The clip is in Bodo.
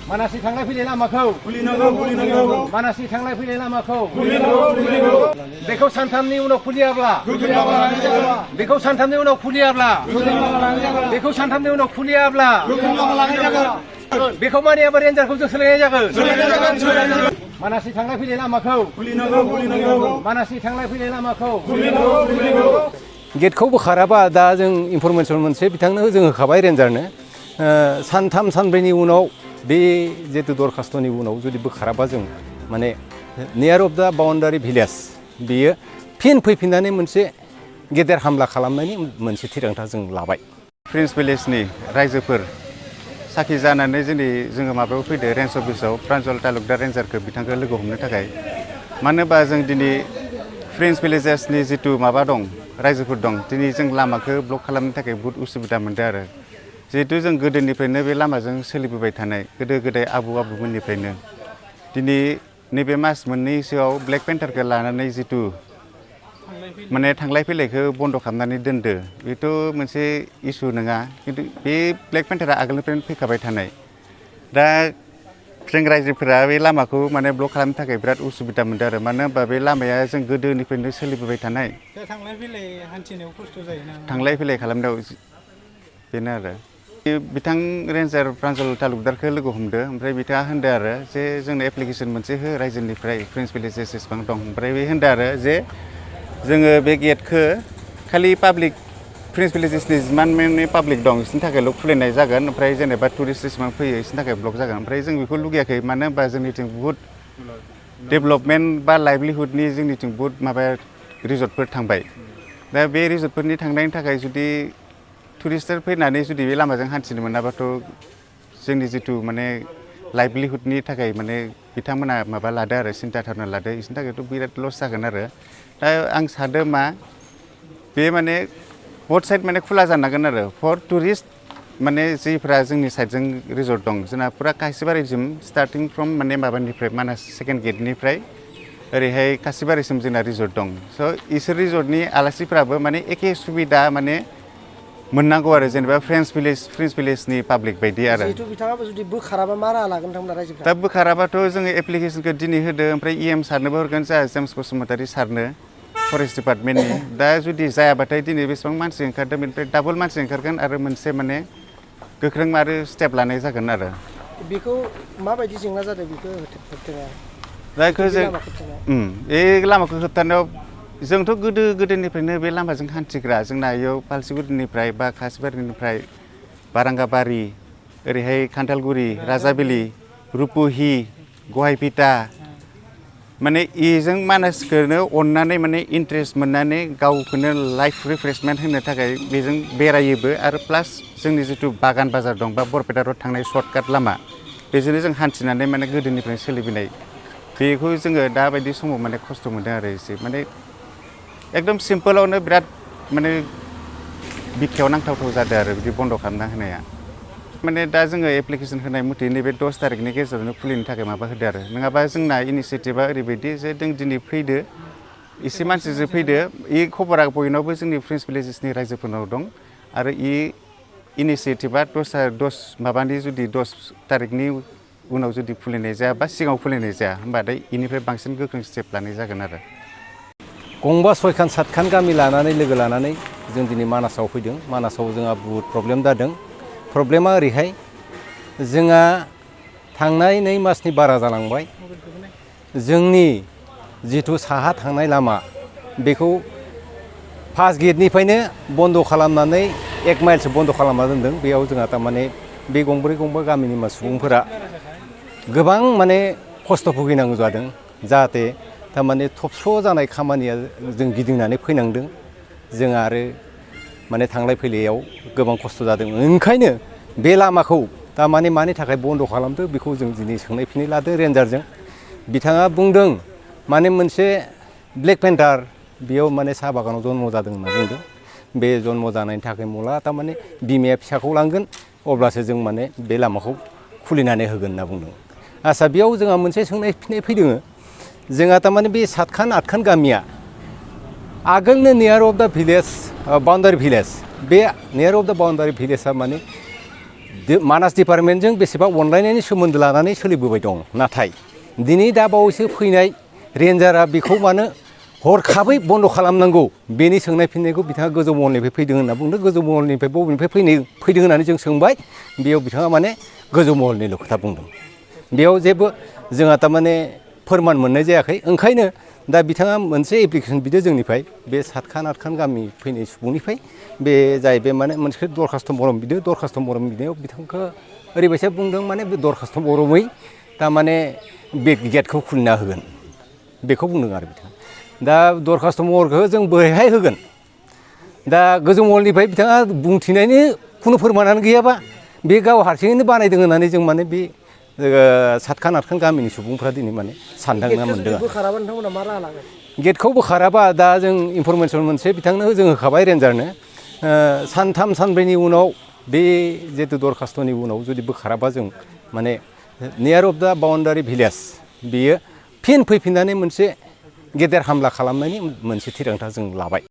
मानासनि थांलाय फैलाय लामाखौ मानासनि थांलाय फैलाय लामाखौ बेखौ सानथामनि उनाव खुलियाब्ला बेखौ सानथामनि उनाव खुलियाब्ला बेखौ सानथामनि उनाव खुलियाब्ला बेखौ मानियाबा रेन्जारखौ जों सोलायनाय जागोन मानासनि थांलाय फैलाय लामाखौ मानासनि थांलाय फैलाय लामाखौ गेटखौ बोखाराबा दा जों इनफरमेसन मोनसे बिथांनो जों होखाबाय रेन्जारनो सानथाम सानब्रैनि उनाव बे जितु दरखास्तनि उनाव जुदि बोखाराबा जों माने नियार अफ दा बाउन्डारि भिलेज बेयो फिन फैफिननानै मोनसे गेदेर हामला खालामनायनि मोनसे थिरांथा जों लाबाय प्रिन्स भिलेजनि रायजोफोर साखि जानानै जोङो माबायाव फैदो रेन्ज अफिसाव प्रान्जल तालुकदार रेन्जारखौ बिथांखौ लोगो हमनो थाखाय मानो होनबा जों दिनै प्रिन्स भिलेजेसनि जितु माबा दं रायजोफोर दं दिनै जों लामाखौ ब्लक खालामनो थाखाय बहुद उसुबिदा मोनदों आरो जिहेतु जों गोदोनिफ्रायनो बे लामाजों सोलिबोबाय थानाय गोदो गोदाय आबौमोननिफ्रायनो दिनै नैबे मास मोननैसोआव ब्लेक पेन्टारखौ लानानै जितु माने थांलाय फैलायखौ बन्द खालामनानै दोनदो बेथ' मोनसे इसु नङा खिन्थु बे ब्लेक पेन्टारा आगोलनिफ्रायनो फैखाबाय थानाय दा जों रायजोफोरा बे लामाखौ माने ब्लक खालामनो थाखाय बिराद उसुबिदा मोनदों आरो मानो होनबा बे लामाया जों गोदोनिफ्रायनो सोलिबोबाय थानाय थांलाय फैलाय हान्थिनायाव खस्थ' जायोना थांलाय फैलाय खालामनायाव बेनो आरो बिथां रेन्जार प्रान्जल तालुकदारखौ लोगो हमदो ओमफ्राय बिथाङा होनदो आरो जे जोंनो एप्लिकेसन मोनसे हो रायजोनिफ्राय प्रिन्स भिलेजेस जेसेबां दं ओमफ्राय बे होनदो आरो जे जोङो बे गेटखौ खालि पाब्लिक प्रिन्स भिलेजेसनि जिमान माने पाब्लिक दं बिसोरनि थाखायल' खुलिनाय जागोन ओमफ्राय जेनेबा टुरिस्ट जेसेबां फैयो बिसोरनि थाखाय ब्लक जागोन ओमफ्राय जों बेखौ लुगैयाखै मानो होनबा जोंनिथिं बुहुद डेभेलपमेन्ट बा लाइभलिहुडनि जोंनिथिं बुहुद माबा रिजर्टफोर थांबाय दा बे रिजर्टफोरनि थांनायनि थाखाय जुदि टुरिस्टफोर फैनानै जुदि बे लामाजों हान्थिनो मोनाबाथ' जोंनि जितु माने लाइभलिहुडनि थाखाय माने बिथांमोना माबा लादो आरो सिन्था धारना लादो बिसोरनि थाखायथ' बिराद लस जागोन आरो दा आं सानदों मा बे माने बथ साइड माने खुला जानांगोन आरो फर टुरिस्ट माने जिफोरा जोंनि साइडजों रिजर्ट दं जोंना फुरा कासिबारिसिम स्टार्टिं फ्रम माने माबानिफ्राय मानास सेकेन्ड गेटनिफ्राय ओरैहाय कासिबारिसिम जोंना रिजर्ट दं स' इसोर रिजर्टनि आलासिफ्राबो माने एखे सुबिदा माने मोननांगौ आरो जेनेबा प्रिन्स भिलेजनि पाब्लिक बायदि आरो जिहेतु बिथाङाबो जुदि बोखाराबा मा राहा लागोन बिथांमोना रायजोफ्रा दा बोखाराबाथ' जोङो एप्लिकेसनखौ दिनै होदो ओमफ्राय EM सारनोबो हरगोन जोंहा जेम्स बसुमतारी सारनो फरेस्ट डिपार्टमेन्टनि दा जुदि जायाबाथाय दिनै बेसेबां मानसि ओंखारदों बेनिफ्राय डाबल मानसि ओंखारगोन आरो मोनसे माने गोख्रों आरो स्टेप लानाय जागोन आरो बेखौ माबायदि जेंना जादों बेखौ होबथानाया जायखौ जों बे लामाखौ होबथानायाव जोंथ' गोदोनिफ्रायनो बे लामाजों हान्थिग्रा जोंना इयाव पालसिगुरिनिफ्राय बा कासिबारिनिफ्राय बारांगाबारि ओरैहाय खान्थालगुरि राजाबिलि रुपुहि गहायपिटा माने इजों मानसिखौनो अननानै माने इन्ट्रेस्ट मोननानै गावखौनो लाइफ रिफ्रेशमेन्ट होनो थाखाय बेजों बेरायोबो आरो प्लास जोंनि जितु बागान बाजार दं बा बरपेटा रड थांनाय सर्टकाट लामा बेजोंनो जों हान्थिनानै माने गोदोनिफ्रायनो सोलिबोनाय बेखौ जोङो दाबायदि समाव माने खस्थ' मोनदों आरो एसे माने एकदम सिम्पोलावनो बिराद माने बिखायाव नांथावथाव जादों आरो बिदि बन्द खालामना होनाया माने दा जोङो एप्लिकेसन होनाय मथे नैबे 10 तारिखनि गेजेरावनो खुलिनो थाखाय माबा होदो आरो नङाबा जोंना इनिसियेटिभा ओरैबायदि जे जों दिनै फैदो एसे मानसिजों फैदो इ खबरा बयनावबो जोंनि प्रिन्स भिलेजेसनि रायजोफोरनाव दं आरो इ इनिसियेटिभा 10 माबानि जुदि 10 तारिखनि उनाव जुदि खुलिनाय जाया बा सिगाङाव खुलिनाय जाया होमबा दा इनिफ्राय बांसिन गोख्रों स्टेप लानाय जागोन आरो गंबा 6खान 7खान गामि लानानै लोगो लानानै जों दिनै मानासाव फैदों मानासाव जोंहा बुहुद प्रब्लेम जादों प्रब्लेमा ओरैहाय जोंहा थांनाय 2 मासनि बारा जालांबाय जोंनि जिथु साहा थांनाय लामा बेखौ फार्स्ट गेटनिफ्रायनो बन्द खालामनानै 1 माइलसो बन्द खालामना दोनदों बेयाव जोंहा थारमाने बे गंब्रै गामिनि सुबुंफोरा गोबां माने खस्थ' भुगिनांगौ जादों जाहाथे थारमाने थबस' जानाय खामानिया जों गिदिंनानै फैनांदों जों आरो माने थांलाय फैलायाव गोबां खस्थ' जादों ओंखायनो बे लामाखौ थारमाने मानि थाखाय बन्द खालामदो बेखौ जों दिनै सोंनाय फिननाय लादों रेन्जारजों बिथाङा बुंदों माने मोनसे ब्लेक पेन्टार बेयाव माने साहा बागानाव जन्म जादों होनना बुंदों बे जन्म जानायनि थाखाय मुला थारमाने बिमाया फिसाखौ लांगोन अब्लासो जों माने बे लामाखौ खुलिनानै होगोन होनना बुंदों आच्चा बेयाव जोंहा मोनसे सोंनाय फिननाय फैदों जोंहा थारमाने बे 7खान 8खान गामिया आगोलनो नियार of the village boundary village बे नियार अफ दा बाउन्डारि भिलेजआ माने मानास डिपार्टमेन्टजों बेसेबा अनलायनायनि सोमोन्दो लानानै सोलिबोबाय दं नाथाय दिनै दा बावैसो फैनाय रेन्जारा बेखौ मानो हरखाबै बन्द' खालामनांगौ बेनि सोंनाय फिननायखौ बिथाङा गोजौ महलनिफ्राय फैदों होनना बुंदों गोजौ महलनिफ्राय बबेनिफ्राय फैदों होननानै जों सोंबाय बेयाव बिथाङा माने गोजौ महलनिल' खोथा बुंदों बेयाव जेबो जोंहा थारमाने फोरमान मोननाय जायाखै ओंखायनो दा बिथाङा मोनसे एप्लिकेसन बिदों जोंनिफ्राय बे सातखान आठखान गामि फैनाय सुबुंनिफ्राय बे जाहैबाय माने मोनसे दरखास्थ' मरम बिदों दरखास्थ' मरम बिनायाव बिथांखौ ओरैबायसा बुंदों माने बे दरखास्थ' मरमै थारमाने बे गेटखौ खुलिना होगोन बेखौ बुंदों आरो बिथाङा दा दरखास्थ' महरखौ जों बोरैहाय होगोन दा गोजौ महलनिफ्राय बिथाङा बुंथिनायनि खुनु फोरमानानो गैयाबा बे गाव हारसिङैनो बानायदों होननानै जों माने बे सातखान आठखान गामिनि सुबुंफ्रा दिनै माने सानदांना मोनदों बोखाराबा नोंथांमोना मा राहा लागोन गेटखौ बोखाराबा दा जों इनफरमेसन मोनसे बिथांनो जों होखाबाय रेन्जारनो सानथाम सानब्रैनि उनाव बे जिहेतु दरखास्थ'नि उनाव जुदि बोखाराबा जों माने नियार अफ दा बाउन्डारि भिलेज बेयो फिन फैफिननानै मोनसे गेदेर हामला खालामनायनि मोनसे थिरांथा जों लाबाय